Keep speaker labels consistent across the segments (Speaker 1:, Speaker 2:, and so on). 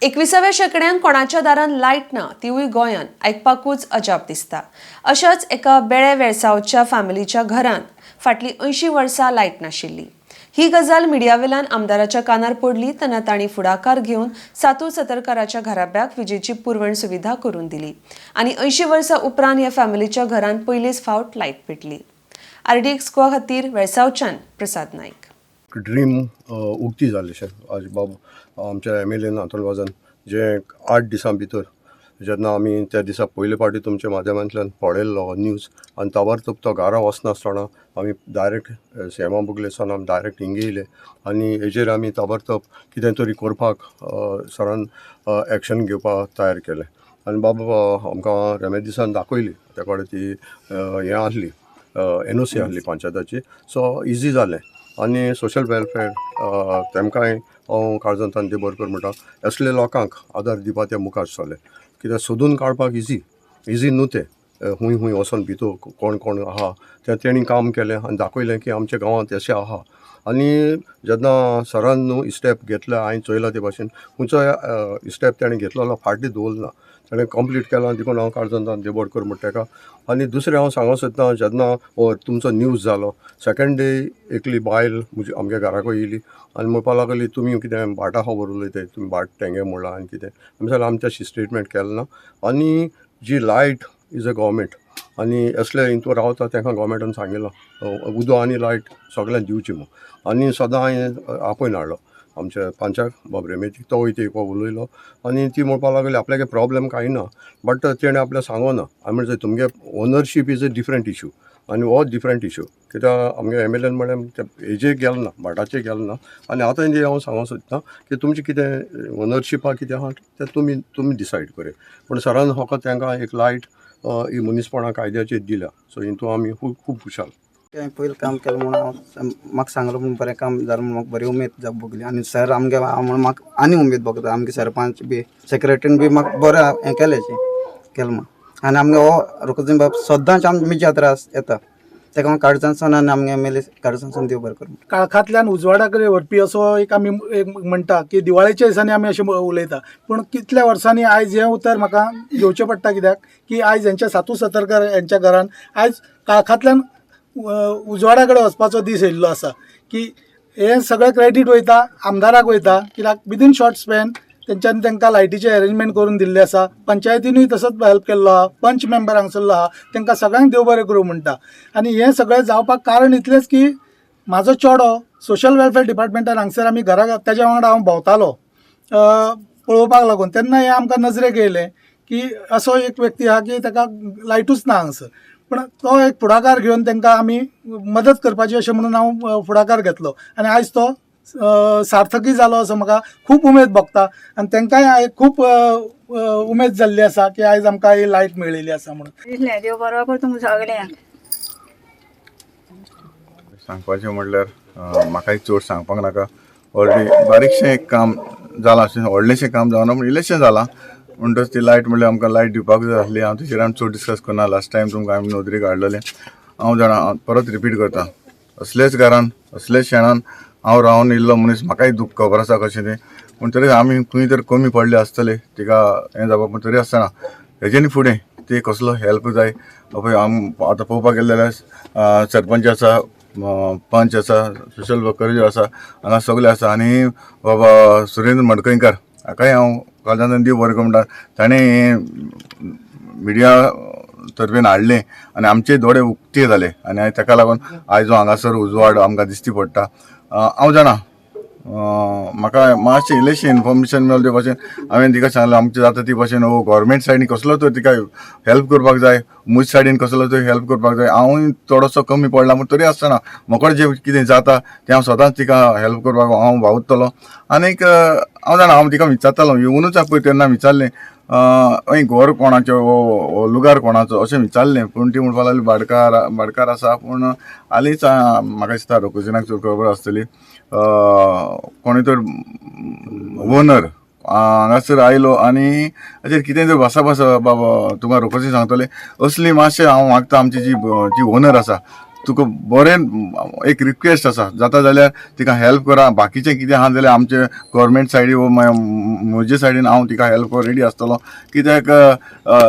Speaker 1: एकविसाव्या शेंकड्यान कोणाच्या दारान लायट ना, तिवूय गोंयान, आयकपाकूच अजाप दिसता. अशाच एका बेळे वेळसावच्या फॅमिलीच्या घरान फाटलीं 80 वर्सां लायट नाशिल्ली. ही गजाल मिडियावेल्यान आमदाराच्या कानार पडली तेन्ना तांणी फुडाकार घेवन सातू सतरकाराच्या घराब्याक विजेची पुरवण सुविधा करून दिली आनी 80 वर्सां उपरांत ह्या फॅमिलीच्या घरान पयलीच फावट लायट पेटली. आरडीएक्स गोवा खातीर वेळसावच्यान प्रसाद नायक.
Speaker 2: ड्रीम उक्ती जाली आज बाब आमच्या एमएलएन आंतोन वाजान जे 8 दिसां भितर, जेन्ना आमी त्या दिसा पयले फावटी तुमच्या माध्यमांतल्यान पळयल्लो न्यूज आनी ताबडतोब तो घरा वचनासतना आमी डायरेक्ट सीएमा बुगलेसान आमी डायरेक्ट हिंगा येयले आनी हेजेर आमी ताबडतोब कितें तरी करपाक सरान एक्शन घेवपाक तयार केलें. आनी बाब आमकां रेमेदिसान दाखयली, त्या कडेन ती हें आहली, एनओसी आहली पंचायताची, सो इजी जालें. आनी सोशल वेलफेअर तेमकांय हांव काळजांतल्यान देव बरें कर म्हणटा. असले लोकांक आदार दिवपा ते मुखार सरले, कित्याक सोदून काडपाक इजी इजी न्हू तें. खूंय खूंय वचोन भितर कोण कोण आहा तें तेणी काम केलें आनी दाखयलें की आमच्या गांवांत अशें आहा. आनी जेन्ना सरान न्हू स्टेप घेतले, हांवें चोयला ते भाशेन खंयचोय स्टेप तेणें घेतलेलो फाटीं दवरना, तेणें कंप्लीट केलां. देखून हांव काळजांतल्यान देव बरें कर म्हणटा तेका. आनी दुसरें हांव सांगूंक सोदता, जेन्ना हो तुमचो न्यूज जालो, सेकेंड डे एकली बायल म्हजी आमगे घराको येयली आनी म्हणपाक लागली, तुमी कितें भाटा खबर उलयताय, तुमी भाट तेंगे म्हणलां आनी कितें. आमी सांगलें, आमी तशी स्टेटमेंट केलें ना आनी जी लायट is a government आनी असले हितून रावता तांकां गोवोरमेंटान सांगिलां उदक आनी लायट सगळ्यांक दिवची म्हूण. आनी सदां हांवें आपोवन हाडलो आमच्या पंचाक बाब रेमेतीक, तो वयता एक उलयलो आनी ती म्हणपाक लागली आपल्यागे प्रॉब्लेम कांय ना, बट तेणें आपल्याक सांगोना. हांवें म्हणलें, तुमगे ownership is a different issue आनी हो डिफरंट इशू, कित्याक आमगे एमएलएन म्हणलें ते हेजेर गेलो ना, भाटाचेर गेलो ना. आनी आतां जे हांव सांगूंक सोदता की तुमचें कितें ओनरशिपा कितें आहा तें तुमी डिसायड करया, पूण सरान फकत तांकां एक लायट ही मनीसपणा कायद्याचेर दिल्या. सो हितून आमी खूब खूब खुशाल.
Speaker 3: हांवें पयलीं काम केलें म्हणून हांव म्हाका सांगलो म्हूण बरें काम जालें म्हूण म्हाका बरी उमेद जावं भोगली. आनी सर आमगे आहा म्हणून म्हाका आनी उमेद भोगता. आमगे सरपंच बी सेक्रेटरीन बी म्हाका बरें हें केलें केलें म्हूण. आनी आमगे हो रोखडो बाब सद्दांच आमची जात्रा येता, ताका हांव काळजांतसून आनी आमगे एमएलए काळजांतसून देव बरें करूं.
Speaker 4: काळखांतल्यान उजवाडा कडेन व्हरपी असो एक आमी एक म्हणटा की दिवाळेच्या दिसांनी आमी अशें उलयता, पूण कितल्या वर्सांनी आयज हें उतर म्हाका घेवचें पडटा, कित्याक की आयज हेंच्या सातू सतरकर हेंच्या घरान आयज काळखांतल्यान उजवाडा कडेन वचपाचो दीस येयल्लो आसा. की हें सगळें क्रेडीट वयता आमदाराक वयता, कित्याक विदीन शॉर्ट स्पॅन तेंच्यांनी तांकां लायटीचें अरेंजमेंट करून दिल्लें आसा. पंचायतीनूय तसोच हेल्प केल्लो आहा, पंच मेंबर हांगसरलो आहा, तांकां सगळ्यांक देव बरें करूं म्हणटा. आनी हें सगळें जावपाक कारण इतलेंच की म्हाजो चेडो सोशल वेलफेअर डिपार्टमेंटान हांगसर आमी घरा तेज्या वांगडा हांव भोंवतालो पळोवपाक लागून, तेन्ना हें आमकां नजरेक येयलें की असो एक व्यक्ती आहा की ताका लायटूच ना हांगसर. पूण तो एक फुडाकार घेवन तांकां आमी मदत करपाची अशें म्हणून हांव फुडाकार घेतलो आनी आयज तो सार्थकी जालो असो म्हाका खूब उमेद भोगता. आनी तांकांय खूब उमेद जाल्ली आसा की आयज आमकां ही लायट मेळिल्ली आसा म्हणून.
Speaker 5: दिसलें, देव बरो कर तुमकां सगळ्यांक.
Speaker 6: सांगपाचें म्हणल्यार म्हाकाय चड सांगपाक नाका. ऑलरेडी बारीकशें एक काम जालां, अशें व्हडलेंशें काम जावना पूण इल्लेंशें जालां. म्हणटच ती लायट म्हणल्यार आमकां लायट दिवपाक जाय आसली. हांव तेचेर आमी चड डिस्कस करना. लास्ट टायम तुमकां हांवें नदरेक हाडलेलें, हांव जाणा, हांव परत रिपीट करता, असलेच घरान असलेच शेणान हांव रावन येयल्लो मनीस, म्हाकाय दूख खबर आसा कशें तें. पूण तरी आमी खंय तर कमी पडले आसतले तिका हें जावपाक, पूण तरी आसतना हेजेनी फुडें ते कसलो हेल्प जाय. पळय, आम आतां पळोवपाक गेले जाल्यार सरपंच आसा, पंच आसा, सोशल वर्कर आसा, हांगा सगळे आसा. आनी बाबा सुरेंद्र मडकयकार हाकाय हांव काळजांतल्यान देव बरें करूं म्हणटा. ताणें मिडिया तर्फेन हाडलें आनी आमचे दोळे उक्ते जाले आनी ताका लागून आयज हो हांगासर उजवाड आमकां दिश्टी पडटा. हांव जाणा, म्हाका मातशें इल्लेशें इन्फॉर्मेशन मेळ्ळें ते भाशेन हांवें तिका सांगलें, आमचें जाता ती भाशेन हो गव्हर्मेंट सायडीन कसलो तर तिका हेल्प करपाक जाय, म्हज सायडीन कसलो तर हेल्प करपाक जाय. हांवूय थोडोसो कमी पडला, पूण तरी आसतना म्हाका जें कितें जाता तें हांव सदांच तिका हेल्प करपाक हांव वावुरतलो. आनीक हांव जाणा, हांव तिका विचारतालो येवनूच पळय तेन्ना विचारलें, हय घर कोणाचो हो, लुगार कोणाचो अशें विचारलें. पूण ती म्हणपाक लागली भाटकार भाटकार आसा. पूण हालींच म्हाका दिसता रोकोजिनाक चड खबर आसतली, कोणूय तर ओनर हांगासर आयलो आनी हाचेर कितें तर भासाभास बाबा तुमकां रोकोजी सांगतले. असली मातशें हांव मागता, आमची जी जी ओनर आसा तुका बरें एक रिक्वेस्ट आसा, जाता जाल्यार तिका हेल्प करा. बाकीचें कितें आहा जाल्यार आमचे गव्हर्मेंट सायडी वो म्हजे सायडीन हांव तिका हेल्प रेडी आसतलो. कित्याक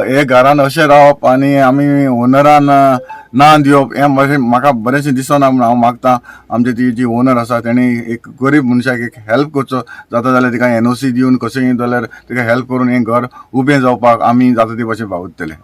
Speaker 6: हे घरान अशें रावप आनी आमी ओनरान ना दिवप हें मातशें म्हाका बरेंशें दिसना. म्हूण हांव मागता आमचे ती जी ओनर आसा तेणी एक गरीब मनशाक एक हेल्प करचो, जाता जाल्यार तिका एनओसी दिवन कशेंय जाल्यार तिका हेल्प करून हें घर उबें जावपाक आमी जाता ते भशेन वावुरतले.